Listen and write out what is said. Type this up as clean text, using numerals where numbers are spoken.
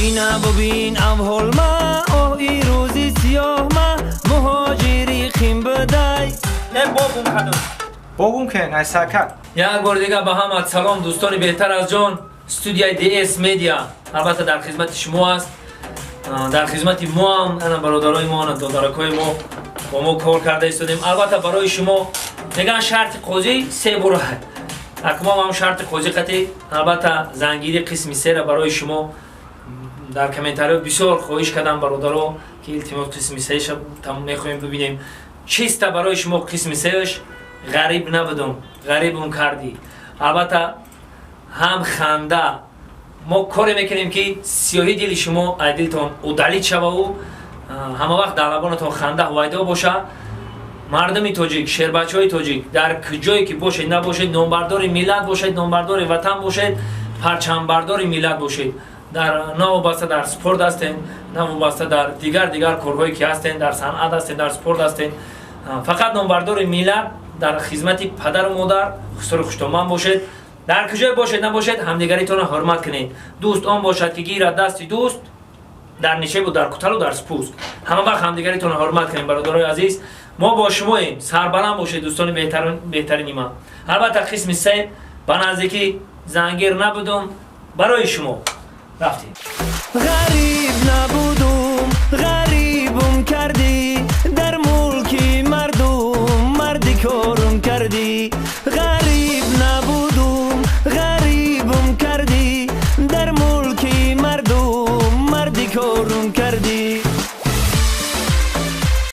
Ина бубин авҳолма, оҳ, и рӯзи сиёҳма, муҳоҷири қин бидай. Не, богум кадом. Богум кен, ай сакат. Як бори дига ба ҳамат салом, дӯстони беҳтар аз ҷон. Студияи DS Media албатта дар хизмати шумо аст, дар хизмати мо ҳам. Ана бародарои мо, ана додаракҳои мо бо мо кор карда истодем. Албатта, барои шумо мегӯянд, шарти қозӣ се бура. Акмом ҳам шарти қозӣ қатӣ, албатта, зангири қисми сера барои шумо. Дар комментариҳо бисёр хоҳиш кардам, бародаро, ки илтимос, қисми сеша мехоҳем бибинем. Чиста барои шумо қисми сеаш. Ғариб набудум, ғарибум кардӣ. Албатта, ҳам ханда мо коре мекунем, ки сиёҳи дили шумо ай дилтон удалить шававу ҳама вақт дар лабонатон ханда ҳувайдо боша. Мардуми тоҷик, шербачаҳои тоҷик, дар куҷое ки бошед набошед, номбардори миллат бошед, номбардори ватан бошед, парчамбардори миллат бошед. Дар навобаста дар спорт ҳастем, навобаста дар дигар дигар корҳое ки ҳастем, дар санъат ҳастем, дар спорт ҳастем, фақат номбардори миллат, дар хизмати падару модар хусури хуштоман бошед. Дар куҷое бошед набошед, ҳамдигаритонро ҳурмат кунед. Дӯст он бошад, ки гирад дасти дӯст дар нишебу дар куталу дар спуск. Ҳама вақт ҳамдигаритонро ҳурмат кунем, бародарои азиз. Мо бо шумоем, сарбаланд бошед, дӯстони беҳтарини ман. Албатта, қисми се ба наздикӣ, зангир набудум, барои шумо. Рафтем. Ғариб.